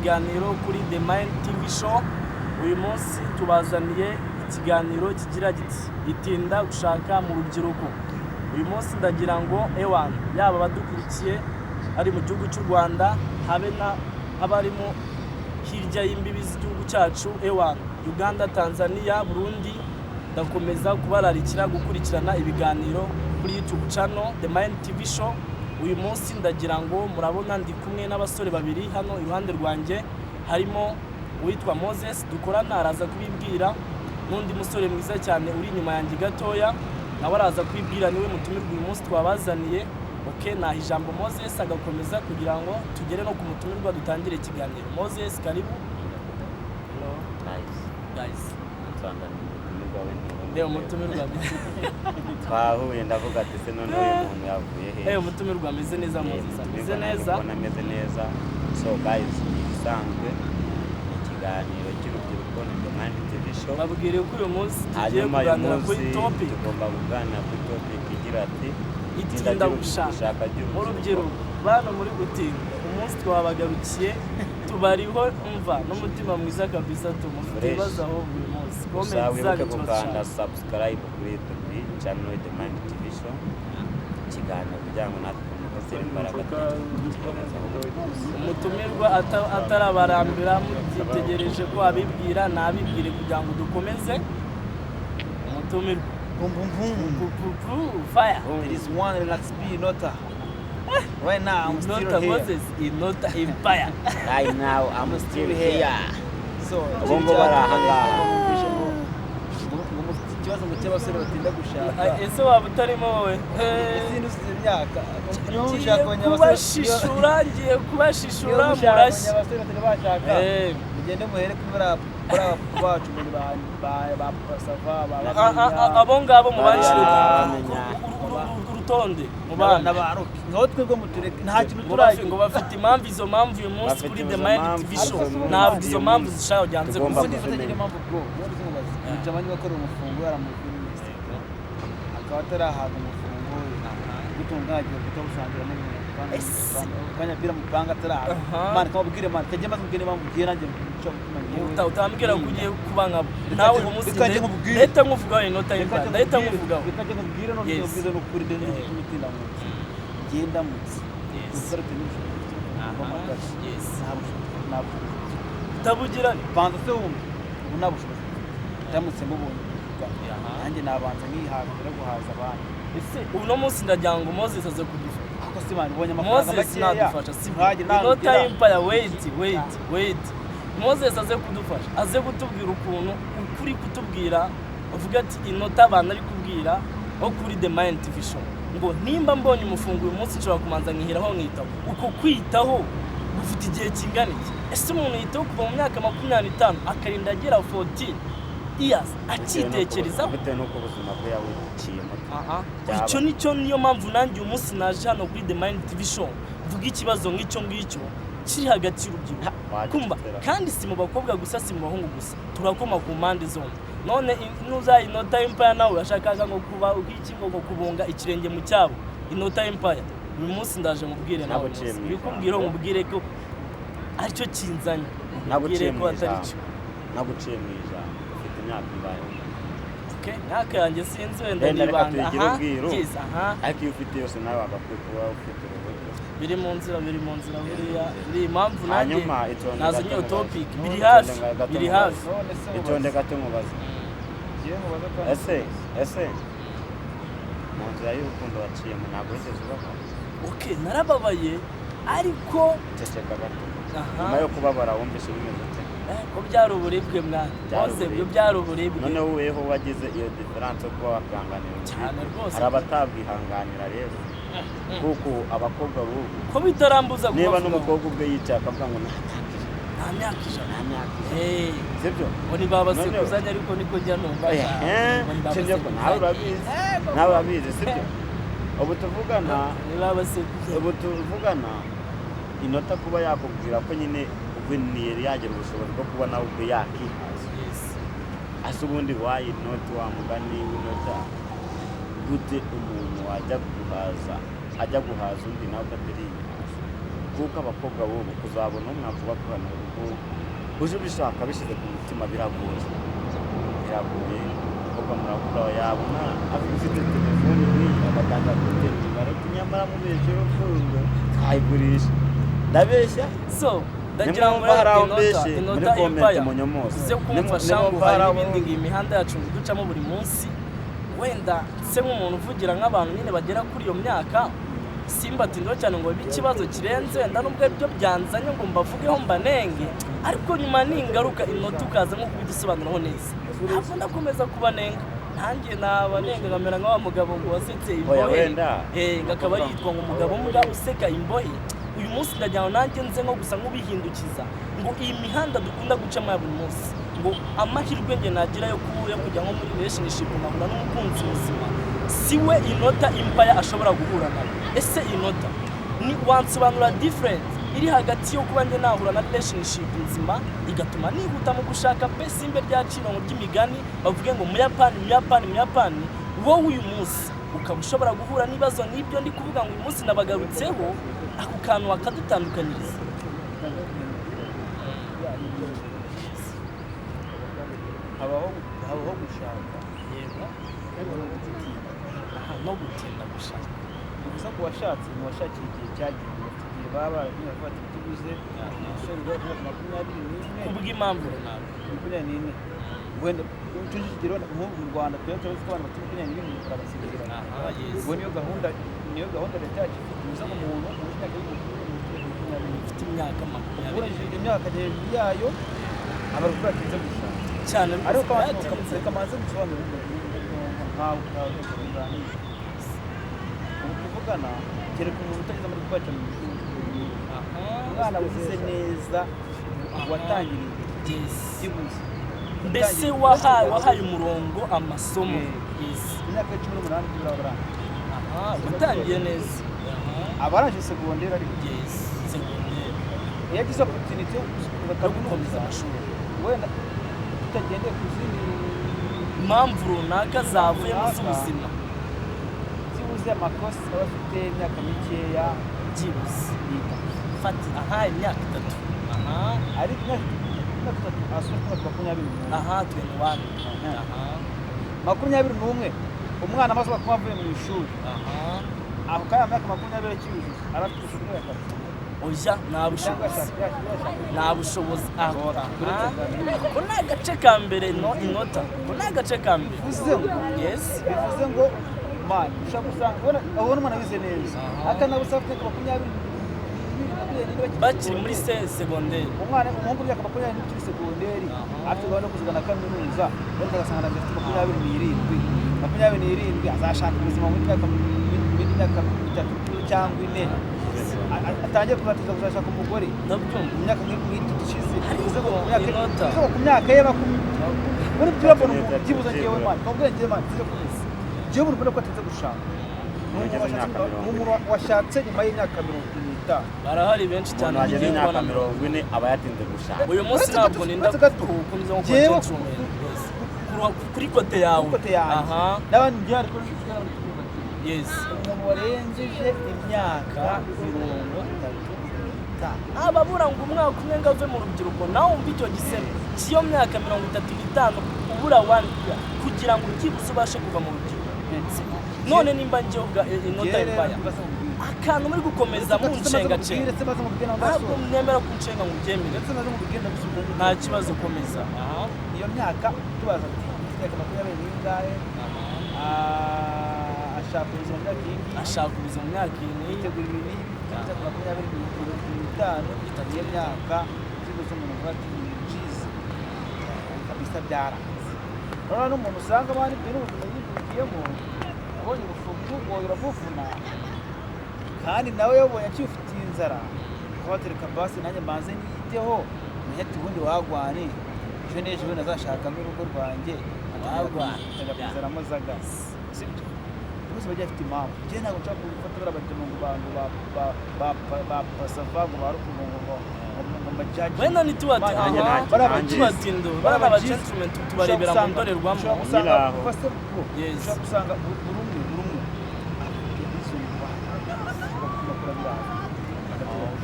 kiganiro kuri The Mind TV Show. Uyu munsi tubazaniye ikiganiro kigira giti: "Itinda gushaka mu rubyiruko". Uyu munsi ndagira ngo, ewan, yaba abadukurikiye ari mu gihugu cy'u Rwanda, habe na abarimo hirya y'imbibi z'igihugu cyacu, ewan, Uganda, Tanzania, Burundi, ndakomeza kubararikira gukurikirana ibiganiro kuri YouTube channel The Mind TV Show. Uyu munsi ndagira ngo murabona ndi kumwe n'abasore babiri hano iruhande rwanjye. Harimo uwitwa Moses dukorana, araza kubibwira, n'undi musore mwiza cyane uri inyuma yanjye gatoya, nawe araza kubibwira, niwe mutumirwa uyu munsi twabazaniye. Ok, naha ijambo Moses agakomeza kugira ngo tugere no ku mutumirwa, dutangire ikiganiro. Moses, karibu. Hello. Nice. Guys. Nsanga ni umutumirwa we. Reba umutumirwa. Twahuye, ndavuga ati: "Se none uyu muntu yavuye he?" Umutumirwa ameze neza. Moses ameze Umutumirwa nanjye neza. mbona ameze neza. So guys, ni ibisanzwe, ni ikiganiro cy'urubyiruko, ni The Mind TV Show. Babwire ko uyu munsi tugiye Hanyuma uyu kuganira kuri munsi topic tugomba kuganira kuri topic igira ati: itinda gushaka ry'urubyiruko. Mu rubyiruko, bana muri gutinda, umunsi twabagarukiye, tubariho, umva, n'umutima mwiza kabisa. Tumufite Fresh. ibibazo ahubwo uyu munsi Gusa comment wibuke zanyu gukanda turazishaka. subscribe kuri YouTube channel The Mind TV Show, ikiganiro, kugira ngo natwe dutere imbaraga tukigezaho. Umutumirwa atarabarambira, mugitegereje ko abibwira, nabibwire kugira ngo dukomeze. Umutumirwa. Boom, boom, boom. Pupupu, fire. There is one Relax B Nota. Right now, I'm still Inota here. Moses, Inota Empire. Right now I'm still here. So, Ubu ngubu bari aha ngaha. Ngo mufite ikibazo ngo cy'abasore batinda gushaka. Ese waba utarimo wowe? Ese nusize imyaka niba Ngiye mushaka abanyabasore kubashishura, ngiye kubashishura. Niba mushaka Murashye. abanyabasore batari bashaka, mugende muhere kuri bariya bacu muri ba Papa Sava, ba Abo ngabo mubanshire Bamenya. urutonde mu bana bana. ba Rocky. Ngaho twebwe mutureke, nta kintu ngo bafite turagira. Ngo bafite impamvu, izo mpamvu uyu munsi Bafite kuri izo The Mind mpamvu, TV Show izo ntabwo mpamvu izo mpamvu zishaka byanze tugomba Ubundi kuvuga. utagira impamvu, bro. Ubundi zimubaza umujama niba akora umufungo yaramuvunye, akaba atarahaga umufungo, gutunganya kutawusangira n'umuntu kanya bira mupanga atarahaga. Man, kamubwire, man, kajye maze mubwire impamvu ngiye nanjye nca gutuma ngewe. Utambwira ko ugiye kuba nkabo nawe uyu munsi. Reka njye nkubwire. Ndahita nkuvugaho, Inota Reka y'Imana, njye ndahita nkubwire, nkuvugaho. Reka njye nkubwire none. Nkubwire n'ukuri ndende n'igituma utinda mu nzu. Ngiye ndamutse umusore ufite n'ubushobozi bw'amagara, nta bushobozi, nta bushobozi mfite. Utabugira. Banza se wumve, ubu nta bushobozi mfite. Ndamutse mubonye tuvuga, nanjye nabanza nkihaza mbere yo guhaza abandi. Ese uno munsi ndagira ngo Moses aze kudufasha. Ariko se man, ubonye amafaranga Moses makeya nadufasha, si ntajye Inota nagera y'Empire. Wait, wait, wait, Moses aze kudufasha, aze kutubwira ukuntu ukuri kutubwira, uvuga ati inota abantu ari kubwira aho kuri The Mind TV Show ngo nimba mbonye umufungo uyu munsi nshobora kumanza nkiheraho nkitaho. Uko kwitaho gufite igihe kingana iki? Ese umuntu yitaho kuva mu myaka 25 akarinda agera 14 years akitekerezaho? Bitewe n'uko ubuzima bwe yabuciyemo. Byaba. Icyo nicyo, niyo mpamvu nanjye uyu munsi naje hano kuri The Mind TV Show mvuga ikibazo nk'icyo ngicyo kiri hagati y'urubyiruko. Kumva Wagitera. kandi si mu bakobwa gusa, si mu bahungu gusa, turakoma ku mpande zombi. None nuza Inota Empire nawe urashakaga ngo kuba iki, ngo kubunga ikirenge mu cyabo. Inota Empire, uyu munsi ndaje mubwire nawe. Naguciye mu Bikubwira, ijambo. mubwire ko aricyo kinzanye. Naguciye Mubwire mu ko atari ijambo. cyo. Naguciye mu ijambo, ufite imyaka ingahe? Okay, imyaka yanjye sinzi, wenda Wenda reka nibanga. tuyigire ubwiru. Yes, aha. Ariko iyo ufite yose nawe wagakwiye kuba ufite urubuto. Biri mu nzira, biri mu nzira. Buriya biri impamvu nanjye Hanyuma itonde nazanye gato iyo mubaze. topic biri Itonde hafi, gato biri mubaze. hafi. None se Itonde mubaze. gato mubaze. Ngiye mubaze kandi. Ese mu nzira y'urukundo waciyemo ntabwo wigeze ubabara? Okay, narababaye ariko Ceceka gato. Aha. Nyuma yo kubabara wumvise bimeze ute? Ko byari uburibwe mwana. Byari Bose ibyo uburibwe. byari uburibwe. Noneho weho wagize iyo différence yo kuba wakihanganira uburibwe. Cyane rwose. Hari abatabwihanganira rero, kuko abakobwa b'ubu Ko bitarambuza niba kubavugaho. n'umukobwa ubwe yicaye akavuga ngo nta myaka 100, Nta myaka 100. nta myaka 100. Sibyo? Ngo ni babasekuzanye, ariko niko njya numva. Ehe, Ngo ni sibyo ko nawe urabizi, nawe urabizi, sibyo? Ubu tuvugana, Ni babasekuzanye. ubu tuvugana, Inota kuba yakubwira ko nyine ubwo ntiyari yagira ubushobozi bwo kuba nawe ubwe yakihaza. Ase ubundi why not, wa mugani w'Inota, gute umuntu wajya guhaza, ajya guhaza undi nawe atariyihaza? Kuko abakobwa b'ubu kuzabona umwakubakana kuko uje ubishaka bishyize ku mutima biragoye, biragoye. Umukobwa murakura yabona afite telefoni nk'iyi agatangira gutera imibare ati nyamara mubeshye urukundo twayigurisha, ndabeshya. So ndagira ngo Nimwumva hari aho inota mbeshye, inota muri comment empire munyomose. uze kumfasha ngo Nimwumva hari hari aho- n'ibindi ngo iyi mihanda yacu ngo ducamo buri munsi, wenda se nk'umuntu uvugira nk'abantu nyine bagera kuri iyo myaka, simbatindeho cyane ngo bibe ikibazo kirenze, wenda nubwo ibyo byanzanye ngo mbavugeho mbanenge, ariko nyuma ningaruka inota ukaza nko kubidusobanuraho neza, ntabwo ndakomeza kubanenga, nanjye nabanenga nkamera nka wa mugabo ngo wasetse Oya, imbohe. Wenda. Ngo akaba yitwa ngo umugabo mbwa useka imbohe. Uyu munsi ndagira ngo nanjye nze nko gusa nk'ubihindukiza ngo iyi mihanda dukunda gucamo ya buri munsi, ngo amahirwe nge nagira yo kuba yo kujya nko muri relationship nkahura n'umukunzi muzima, si we inota impaya ashobora guhura nawe. Ese inota ni wansobanura different iri hagati yo kuba njye nahura na relationship nzima igatuma nihuta mu gushaka pe, simbe rya cirongo ry'imigani bavuge ngo muyapani, muyapani, muyapani, wowe uyu munsi ukaba ushobora guhura n'ibibazo nk'ibyo ndi kuvuga ngo uyu munsi nabagarutseho, ako kantu wakadutandukanyiriza? Habaho gushaka. Yego. No gutinda. Aha, no gutinda gushaka. Bivuze ngo uwashatse ni uwashakiye igihe cyagenwe, bafite igihe baba baragiye bavuga ati tuguze umusore uri ku myaka 21 kubw'impamvu runaka. 24, wenda tuje ikigero nk'ubu mu Rwanda twebwe turazi ko abantu bafite 22 barabasezerana. Aha, yes. Ubwo niyo gahunda leta yacu ifite. Bivuze ngo umuntu uri imyaka y'ubukure, 24, ufite imyaka 20, urengeje imyaka hejuru yayo aba ari atinze gushaka. Cyane ariko rwose yatinze. reka manze gusobanura nkawe nkawe tuganira ubu tuvugana, kereka umuntu utageze muri gukora cyane. Umwana wize neza, watangiriye byibuze Mbese wahaye umurongo amasomo. Yes. Imyaka ya 18 byibura abarangije. Aha, watangiye neza. Abarangije segonderi, ariko Yes, segonderi. iyo agize opportunity yo gukomeza yo gukomeza kaminuza, amashuri, wenda tutagendeye ku zindi impamvu runaka zavuyemo runaka, z'ubuzima, byibuze amakosa aba afite imyaka mikeya, byibuze ni 3. Fati aha imyaka 3, aha. Ariko imyaka 3 asubira ku myaka 21. Aha, 21, aha. 21, umwana amaze kuba avuye mu ishuri, ako kanya myaka 20 akiyuzuza arafite ubushobozi bwo akazi. Oya, nta Cyangwa bushobozi. yashaka Nta bushobozi aha. Uretse Ako ni agace ka mbere, no inota ako ni agace ka mbere. Bivuze ngo Yes. bivuze ngo man ushobora gusanga ubona umwana wize neza akanabusaba afite 22, 24 bakiri Bakiri muri segonderi. Umwana umuhungu w'imyaka 20 ukiri segonderi afite gahunda yo kuzigana kaminuza, wenda agasanga afite 27, 27 azashaka ubuzima muri myaka 3 cyangwa 4, atangiye kuzatiza kuzashaka umugore Ndabyumva. mu myaka nk'itatu ishize. Bivuze ngo ku myaka Inota. bivuze ngo ku myaka ye 20 muri byo urabona umuntu byibuze njyewe man twabwira njyewe man nziza kumeze njyewe umuntu ubona ko atinze gushaka ni umuntu Ugeze imyaka ni umuntu washatse nyuma y'imyaka 45. Barahari benshi cyane Umuntu wageze tugiye imyaka kubona. 40 aba yatinze gushaka. Uyu munsi Uretse ntabwo gato, ninda uretse gato. gukomeza nko kuba Njyewe gentleman. Yes. Kuri côté yawe. Côté yanjye n'abandi njyewe ariko n'abandi tuvuga ati umuntu warengeje imyaka 35, Ababura ngo umwaka umwe ngo ave mu rubyiruko, nawe wumva icyo gisebe cy'iyo myaka 35 ubura one year kugira ngo byibuze ubashe kuva mu rubyiruko. None nimba njyewe ubwa inota Njyewe rero impaya mbaza mubwire. Akantu muri gukomeza munshengacenga. Ndetse maze mubwire nawe Ntabwo ndasoza. mwemera kunshenga ngo ubyemere. Ndetse maze mubwire ndagusubiza. Nta kibazo, komeza. Aha. Iyo myaka tubaza ati ufite imyaka 20 n'ingahe, ashaka ubuzima mu myaka iyi ngiyi, Ashaka ubuzima mu myaka iyi n'iyi, yitegura ibi n'ibi, imyaka 25, iyo myaka byibuze umuntu avuga ati jizi kabisa byaranze. Urabona n'umuntu usanga abandi bitewe n'ubuzima yivukiyemo, abonye ubufungu bugoye uramuvuna, kandi nawe yabonye akifitiye inzara, akabatereka basi nanjye mbanze niyiteho, menye ati ubundi wagwane ejo n'ejo bundi azashakamo urugo rwanjye. Wagwane. Atajya kuzanamo zaga, sibyo? Bose bagiye bafite impamvu. Njyewe ntabwo nshobora gufata bariya bajama ngo ba ngo ba ba ba ba ba basava ngo ba rukundo ngo mbajaji. Wenda ntitubati Nanjye aha ntacyo, nanjye. Tubatindo bariya aba gentlemen tubarebera mu ndorerwamo. Ushobora gusanga Nyiraho. ufase bro, Yes. ushobora gusanga buri umwe afite reason why ashobora gutuma akora biriya.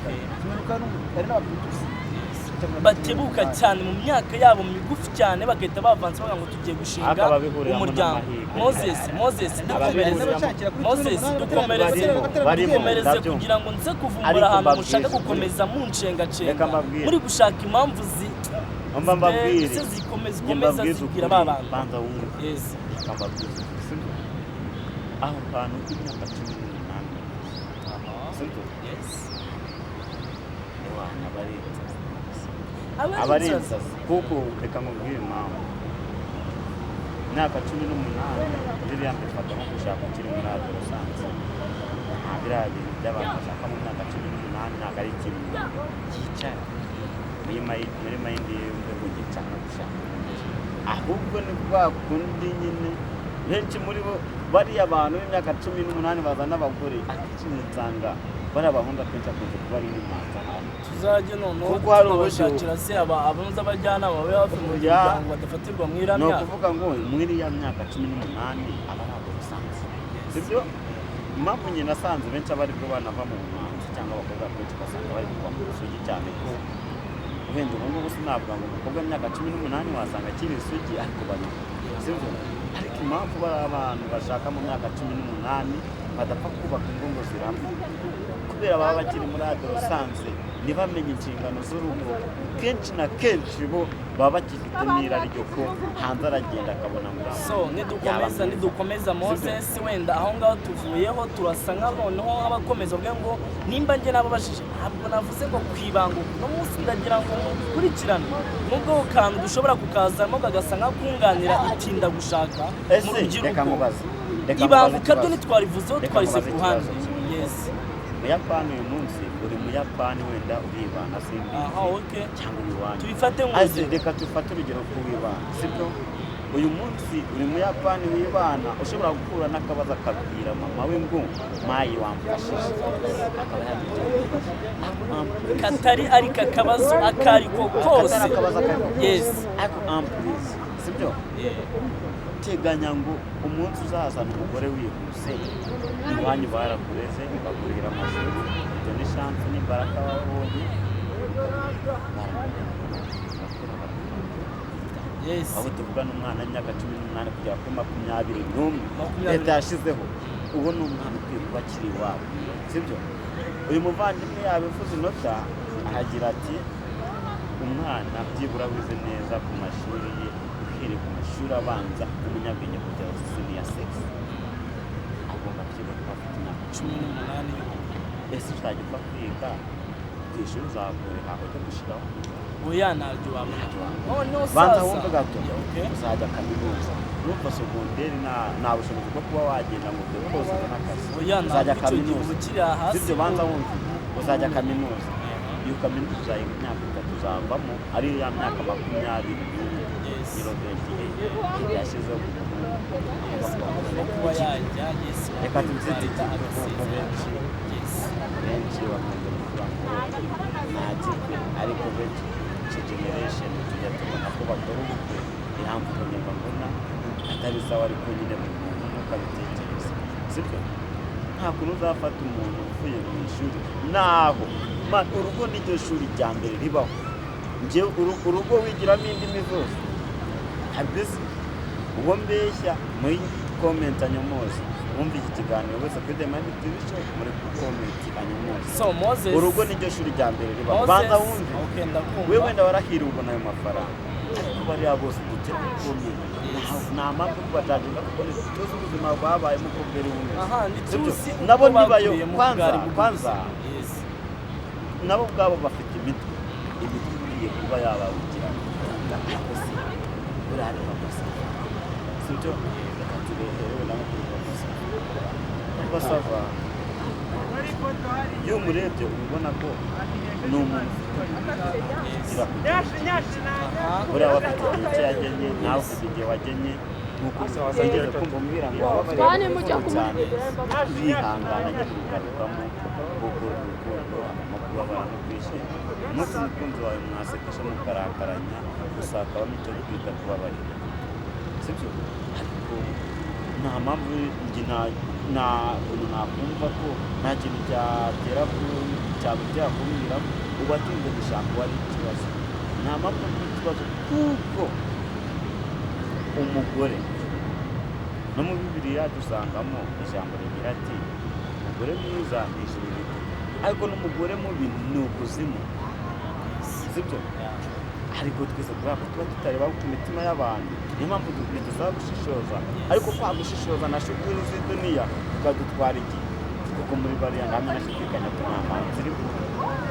Okay. Tumeruka ari n'abaputusi. Batebuka cyane mu myaka yabo migufi cyane, bagahita bavanze bavuga ngo tugiye gushinga Ariko ababihuriramo umuryango. n'amahirwe. Moses, Moses, dukomereze. Ababihuriramo- Moses, dukomereze. Barimo, Dukomereze ndabyumva. kugira ngo nze kuvumbura Ariko ahantu mbabwire mushaka ukuri. gukomeza muncengacenga Reka mbabwire. muri gushaka impamvu Mba mbabwire. ndetse zikomeza Njye zikomeza mbabwize zibwira ukuri, ba bantu. Banza wumve. Yes. Reka mbabwize ukuri, sibyo? Aho hantu k'imyaka 18, sibyo? Yes. Ewana, aba ari insazi. Aba Aba ari ari insazi. insazi, kuko reka nkubwire impamvu. Imyaka 18 biriya mbifata nko gushaka ukiri muri adolescence. Nta biriya bintu by'abantu bashaka mu myaka 18, ntabwo ari ikintu cyicara muri mind yumve ngo nshaka gushaka, ahubwo ni kwa kundi nyine benshi muri bo, bariya bantu b'imyaka 18 bazana abagore, akenshi nsanga bariya bahungu akenshi akunze kuba ari nk'imanza hano. Tuzajye noneho Kuko hari uburyo- tunabashakira se abamuzi abajyanama babe hafi mu Ya. muryango badafatirwa mu iriya Ni myaka. ukuvuga ngo muri iriya myaka 18 aba ari adolescence, sibyo? Impamvu njye nasanze benshi aba aribwo banava mu bumanzi, cyangwa abakobwa benshi ugasanga bari kuva mu busugi cyane, ko wenda ubu ngubu sinavuga ngo umukobwa w'imyaka 18 wasanga akiri isugi, ariko bari, sibyo? Ariko impamvu bari abantu bashaka mu myaka 18 badapfa kubaka ingo ngo zirambe, kubera baba bakiri muri adolescence, ntibamenye inshingano z'urugo. Kenshi na kenshi bo baba bagifite n'irari ryo ko hanze aragenda akabona ngo uriya So muntu yaba nidukomeza mwiza. nidukomeza Sibyo? Moses, wenda aho ngaho tuvuyeho turasa nka noneho abakomeza bavuga ngo nimba njye nababajije, ntabwo navuze ngo kwibanguka. Uno munsi ndagira ngo mukurikirane nubwo ako kantu dushobora kukazamo kagasa nkakunganira itinda gushaka mu Ese reka rubyiruko. nkubaze, reka nkubaze Ibanguka ryo ikibazo. ntitwarivuzeho, Reka twarise nkubaze ku ruhande. ikibazo kimwe. Yes. Muyapani, uyu munsi uri muyapani, wenda uribana, simbizi, Aha, okay. cyangwa uri iwanyu. Tubifate Aze nk'urugero. reka dufate urugero ku wibana, sibyo? Uyu munsi uri muyapani wibana, ushobora guhura n'akabazo akabwira mama we ngo mayi wamfashije, akaba yagira Katari ariko akabazo ako ariko kose. Katari akabazo ako ariko kose. Yes. Ariko ampurize, sibyo? Yeah. Teganya ngo umunsi uzazana umugore wihuse, iwanyu barakureze, bakurihira amashuri, ibyo ni chance n'imbaraga wabonye. Yes. Aho tuvugana, umwana w'imyaka 18 kugera kuri 21 20. leta yashyizeho, uwo ni umwana ukwiye kuba akiri iwabo, sibyo? Uyu muvandimwe yabivuze inota, aragira ati umwana byibura wize neza ku mashuri ye, uhereye ku mashuri abanza, umunyabwenge kugera kuri senior six, agomba byibura kuba afite imyaka 18 y'ubukuru. Ese uzajya upfa kwiga ku ishuri uzakorera ujya gushyiraho? Oya, ntabyo wabona. Ntacyo wabona. Noneho Banza sasa wumve gato. Yeah, okay. Uzajya kaminuza, numva segonderi nta bushobozi bwo kuba wagenda ngo depose ubone akazi. Oya, Uzajya ntabwo icyo gihe kaminuza, uba ukiri hasi. sibyo? Banza wumve, uzajya kaminuza, iyo kaminuza uzayiga imyaka 3, uzavamo ari ya myaka 21. Yes. Niyo 28 yashyizeho ku muhungu. Yes, agomba kuba yajya, yes, Reka tubyite leta kuko agasezera. benshi Yes. benshi bakunze kuvuga ngo nta gikwe, ariko benshi icyo generation tujya tubona ko bakora ubukwe. Impamvu njye mbona atari sawa, ariko nyine buri muntu nuko abitekereza, sibyo? Nta kuntu uzafata umuntu uvuye mu ishuri, naho man, urugo niryo shuri rya mbere ribaho. Njye urugo wigiramo indimi zose kabisa. Uwo mbeshya muri comment anyomoze, wumva iki kiganiro wese kuri The Mind TV Show, muri comment anyomoze. So Moses, Urugo niryo shuri rya mbere ribaho. Moses, Banza wumve. Okay, ndakumva. We wenda warahiriwe ubona ayo mafaranga, ariko bariya bose dutera gukomeye, nta mpamvu yo kubajajinga kuko ntituzi ubuzima bwabayemo uko bwari bumeze. Aha, ntituzi uko Nabo nibayo bakuriye mu kwanza bwari bumeze. kwanza Yes. nabo ubwabo bafite imitwe ikwiye kuba yabawugira, ariko si buriya ni papa sava, sibyo? Reka tureherewe nabo kuri papa sava. Papa sava, iyo umurebye uba ubona ko ni umuntu ufite ugira ku gihe. Aha. Buriya aba afite igihe cye yagennye, nawe ufite igihe wagennye. Nk'uko wigeze kumva umbwira ngo wababariye Bane mujya cyane, kumurira. urihangana nyine urugarukamo, kuko urukundo habamo kubabara no kwishima. Umunsi umukunzi wawe mwasekesha mukarakaranya, gusa hakabamo icyo twita kubabarira, sibyo? Ariko Nta mpamvu njye, nta kuntu nakumva ko nta kintu cyatera cyagutera kumbwira ko uwatinze gushaka uwo ari ikibazo. Nta mpamvu y'ikibazo, kuko umugore no mu Bibiliya dusangamo ijambo rigira ati: "Umugore mwiza ni ijuru rito, ariko n'umugore mubi ni ukuzimu." Sibyo? Ariko twese kubera ko tuba tutareba ku mitima y'abantu, niyo mpamvu bidusaba gushishoza. Ariko kwa gushishoza na shuguri z'iduniya bikadutwara igihe, kuko muri bariya ntamwe nashidikanya ko nta mpamvu ziri,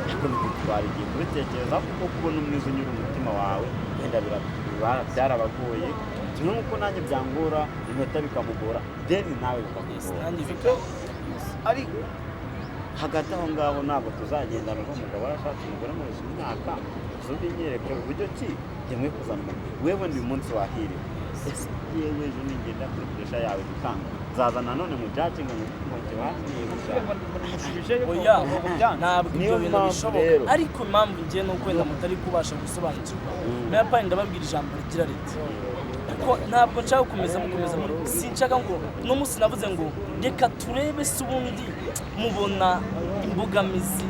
ariko bidutwara igihe kubitekereza, kuko kubona umwiza unyura umutima wawe wenda byarabagoye, kimwe nk'uko nanjye byangora, inota bikamugora, deni nawe bikakugora. Nanjye bikaba. Ariko Hagati aho ngaho ntabwo tuzagendana ngo umugabo arashatse umugore murusha imyaka, uzubinyereke uburyo ki njye kuzana umugore wewe. Uyu munsi wahiriwe, ese yewe ejo ningenda kuri pressure yawe bikanga, nzaza nanone mu judging ngo njye watumye gushaka? Mushubije Oya, ngo byanze. Ntabwo Niyo ibyo bintu mpamvu bishoboka. rero. Ariko impamvu ngiye ni uko wenda mutari kubasha gusobanukirwa. Muyapani, ndababwira ijambo rigira riti, kuko ntabwo nshaka gukomeza mukomeza muri, sinshaka ngo uno munsi navuze ngo reka turebe se ubundi mubona imbogamizi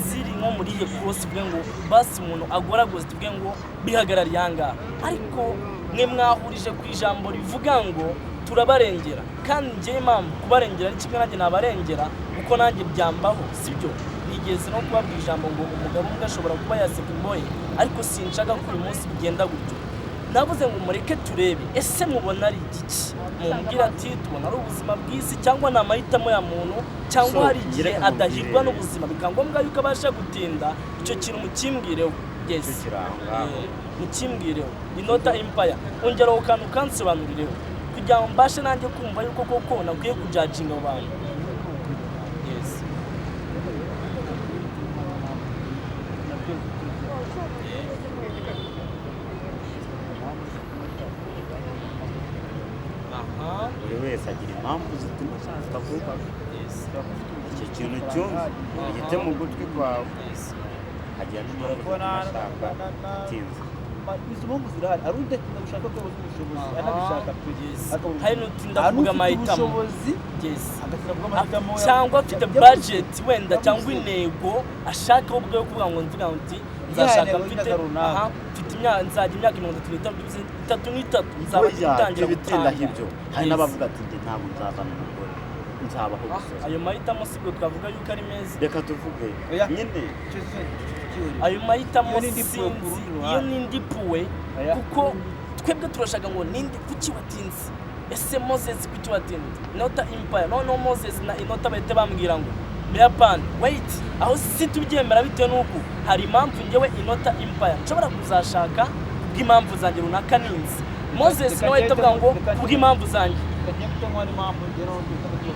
ziri nko muri iyo kose, tuvuge ngo basi umuntu agoragoze, tuvuge ngo bihagarariye aha ngaha. Ariko mwe mwahurije ku ijambo rivuga ngo turabarengera, kandi njyewe impamvu kubarengera ni kimwe nanjye nabarengera, kuko nanjye byambaho, sibyo? Nigeze no kubabwira ijambo ngo umugabo umwe ashobora kuba yaseka imbohe, ariko sinshaka ko uyu munsi bigenda gutyo. Navuze ngo mureke turebe, ese mubona ari igiki? Mumbwira ati tubona ari ubuzima bw'isi, cyangwa ni amahitamo ya muntu, cyangwa So, hari igihe ngire kamubwire. adahirwa n'ubuzima bikaba ngombwa yuko abasha gutinda. Icyo kintu mukimbwireho. Yes. Tukiri aho ngaho. Mukimbwireho. Inota Empire, ongera ako kantu kansobanurireho kugira ngo mbashe nanjye kumva yuko koko nakwiye kujudginga abo bantu. Yes. Nabyo. Aha. Buri wese agira impamvu zituma ashaka vuba. Yes. Icyo kintu cyumva, ugite mu gutwi kwawe. Yes. Hagira n'impamvu zituma ashaka atinze. Izo mpamvu zirahari. Hari udatinda gushaka ko yabuze ubushobozi, anabishaka pe. Yes. Akabura Hari ubushobozi. n'utinda Hari kuvuga n'ufite amahitamo. ubushobozi Yes. agatinda kuvuga amahitamo Cyangwa afite budget wenda, cyangwa intego ashaka ubwo yo kuvuga ngo mvuga nti nzashaka intego mfite y'imyaka runaka. Aha, mfite imyaka, nzajya imyaka 33, 33 nzaba Burya ngitangira ibitindaho gutanga. ibyo, hari Yes. n'abavuga ati: "Njye ntabwo nzazana umugore, nzabaho Ah, gusa." ayo mahitamo sibwo twavuga yuko ari meza. Reka tuvuge Oya. nyine. Icyo cyihorere. Ayo mahitamo Iyo ni indi puwe ku sinzi. rundi Iyo ruhande. ni indi puwe. Oya. Kuko twebwe turashaka ngo ninde, kuki watinze? Ese Moses, kuki watinze? Inota Empire, noneho Moses na Inota bahita bambwira ngo Muyapani, wait, aho si tubyemera, bitewe n'uko hari impamvu ngewe Inota Empire nshobora kuzashaka kubw'impamvu zanjye runaka ninzi. Moses Reka nawe ahita avuga ngo kubw'impamvu zanjye. Reka njye mfite nk'aho impamvu njye n'undi utavuga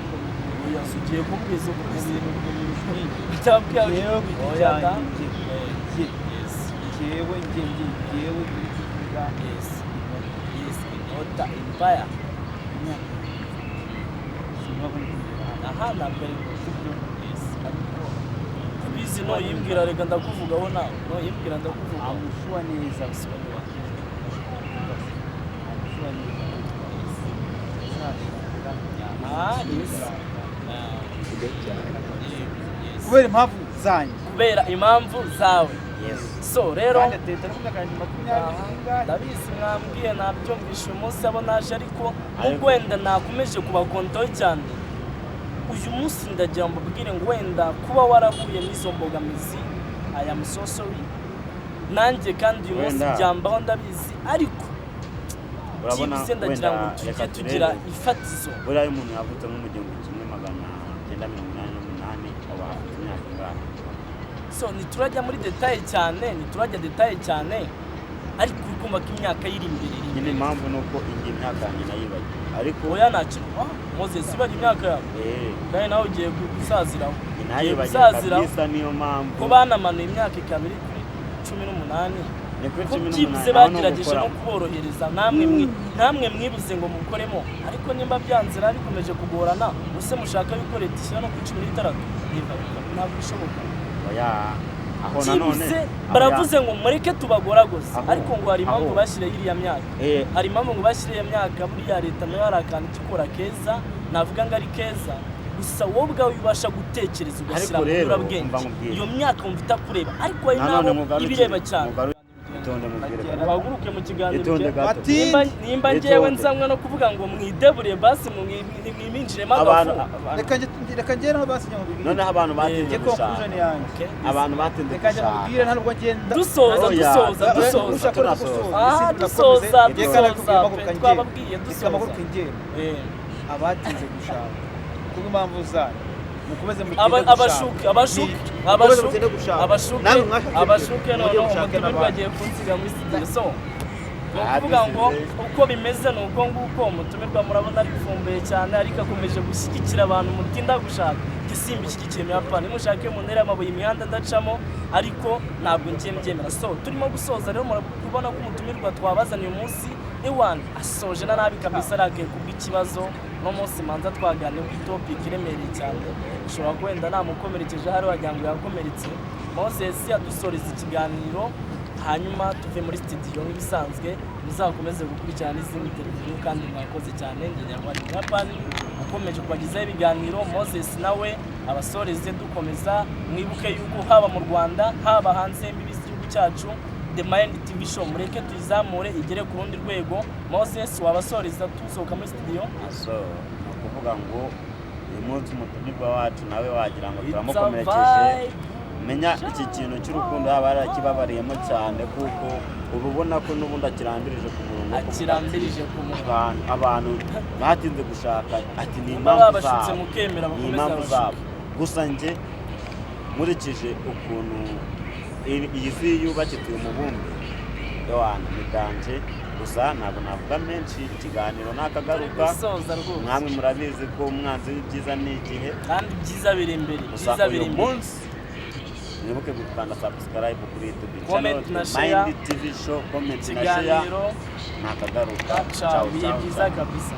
Oya, ugiye kumbwiza mu ukuri. bintu, mu bintu byinshi. Utabwira. Njyewe ku giti Oya da. cyanjye, njye Yes. njyewe njye njye njyewe ku giti cyanjye, Yes, Inota Empire. imyaka sinumva ko ndi kugera hano. Aha ntabwo ari ngombwa. Sibyo? Yes. Ariko Abizi noyimbwira, reka ndakuvugaho nawe noyimbwira ndakuvugaho. amushuwa neza, amushuwa neza uzashaka. Ah, yes. Yes. Kubera impamvu zanjye. Kubera impamvu zawe. Yes. So rero Kandi ateta no ku myaka yanjye 27. Ndabizi, mwambwiye nabyumvishe uyu munsi abo naje, ariko nubwo wenda nakomeje kubakontaho cyane uyu munsi, ndagira ngo mbabwire ngo wenda kuba warahuye n'izo mbogamizi, I am so sorry. Nanjye kandi uyu munsi Wenda. byambaho, ndabizi, ariko Urabona, byibuze ndagira ngo wenda tujye reka tugira turebe. ifatizo. Buriya iyo umuntu yavutse nko mu 1988, aba afite imyaka ingahe? So ntiturajya muri détail cyane, ntiturajya détail cyane, ariko uri kumva ko imyaka ye iri imbere, iri Nyine imbere. impamvu ni uko iyi myaka yanjye nayibagiwe, ariko Oya, nta kintu. Ah, Moses, ibaga imyaka yawe, kandi nawe ugiye gusaziraho. Njye Ugiye nayibagiwe gusaziraho. kabisa, niyo mpamvu. Ko banamanuye imyaka ikaba iri kuri 18. Ni kuri Ko 18. byibuze Naho ni bagerageje no ugukoramo. kuborohereza, namwe namwe mwibuze ngo mukoremo, ariko nimba byanze rero bikomeje kugorana, use mushaka yuko leta ishyira no kuri 16? Ntabwo bishoboka. Oya. Aho nanone, Byibuze aho baravuze ngo mureke tubagoragoze, ariko ngo hari impamvu aho. bashyiriyeho iriya myaka. Hari impamvu ngo bashyiriyeho iyo myaka. Buriya leta nayo hari akantu ikora keza, navuga ngo ari keza, gusa wowe ubwawe ubasha gutekereza ugashyira Ariko mu rero, nyurabwenge. umva nkubwire. Iyo myaka wumva itakureba, ariko hari Nanone n'abo mugarukire, ibireba cyane. Itonde mubwire gato. Muhaguruke mu kiganiro. Itonde gato. Nimba njyewe Itonde. nzanywe no kuvuga ngo mwidebure, basi mwiminjiremo Abantu agafu. Reka njye naho basinya mu bibiri. Noneho abantu batinze Njye gushaka. conclusion yanjye. Okay. Abantu batinze Reka njye gushaka. mubwire, nta nubwo ngenda. Dusoza, Oya. dusoza, dusoza. Ushaka Tunasoza. gusoza. Ah, dusoza, dusoza pe, twababwiye Reka mpaguruke dusoza. ngende. Abatinze gushaka kubw'impamvu zanyu, mukomeze mutinde gushaka. Abashuke, abashuke, Mukomeze abashuke, mutinde gushaka. abashuke, Namwe mwashatse abashuke. mujye Noneho mushake umutumirwa n'abandi. agiye kunsiga muri studio. So ni Ah, ukuvuga ngo dusize. uko bimeze ni uko nguko. Umutumirwa murabona arifumbuye cyane, ariko akomeje gushyigikira abantu mutinda gushaka. Igisimba ishyigikiye imyapani, nimushake mu ntera y'amabuye, imihanda ndacamo, ariko ntabwo ngiye mbyemera. So turimo gusoza rero, murabona ko umutumirwa twabazaniye umunsi ewan asoje na nabi kabisa, arakaye kubw'ikibazo. Uno munsi manza twaganiriye kuri topic iremereye cyane, ushobora kuba wenda namukomerekeje, ahari wagira ngo yakomeretse. Moses adusoreza ikiganiro, hanyuma tuve muri studio nk'ibisanzwe. Muzakomeze gukurikirana n'izindi televiziyo, kandi mwakoze cyane. Njye Nyarwanda Muyapani ukomeje kubagezaho ibiganiro. Moses nawe abasoreze dukomeza. Mwibuke yuko haba mu Rwanda, haba hanze y'imbibi z'igihugu cyacu, The Mind TV Show mureke tuyizamure igere ku rundi rwego. Moses, wabasoreza tusohoka muri studio. So ni ukuvuga ngo uyu munsi umutumirwa wacu nawe wagira ngo It's a turamukomerekeje. vibe. Menya iki kintu cy'urukundo yaba yarakibabariyemo cyane, kuko uba ubona ko n'ubundi akirambirije ku murongo wo kuvuga ati, Akirambirije ku murongo. Abantu batinze gushaka, ati ni Nimba impamvu babashutse zabo, mukemera, ni bakomeze impamvu babashuke. zabo. Gusa njye nkurikije ukuntu iyi si yubakitse, uyu mubumbe yohana ni danger. Gusa ntabwo navuga menshi, ikiganiro nakagaruka. Gusoza rwose. Mwamwe murabizi ko umwanzi w'ibyiza ni igihe. Kandi ibyiza biri imbere. Gusa Ibyiza biri uyu imbere. munsi mwibuke gukanda subscribe kuri YouTube Comment channel na The share. Mind TV Show, comment na share. Ikiganiro Nakagaruka. Ciao, ibihe byiza kabisa.